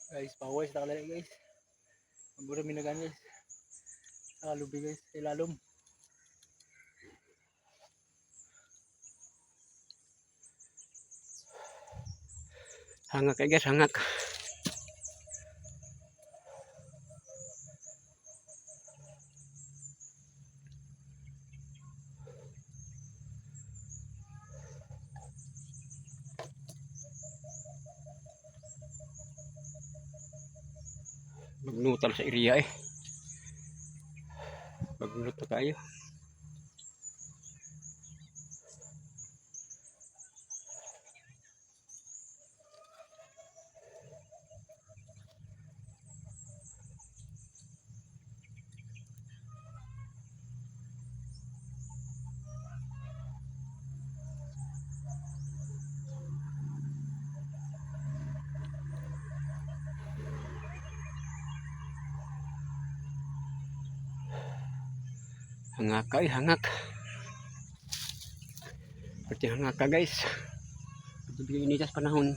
Guys, paway sa takadali, guys. Mabura minagan, guys. Sa lubi, guys, ilalom. Hangak eh, guys, hangak. Magnutal sa area eh. Magnut na kayo. Hangak ay hangak. Pati hangak ka, guys. Pati initas panahon.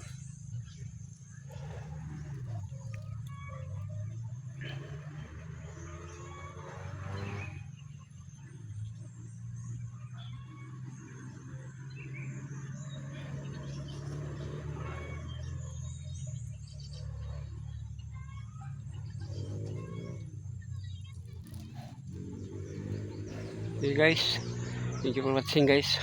Okay, guys. Thank you for watching, guys.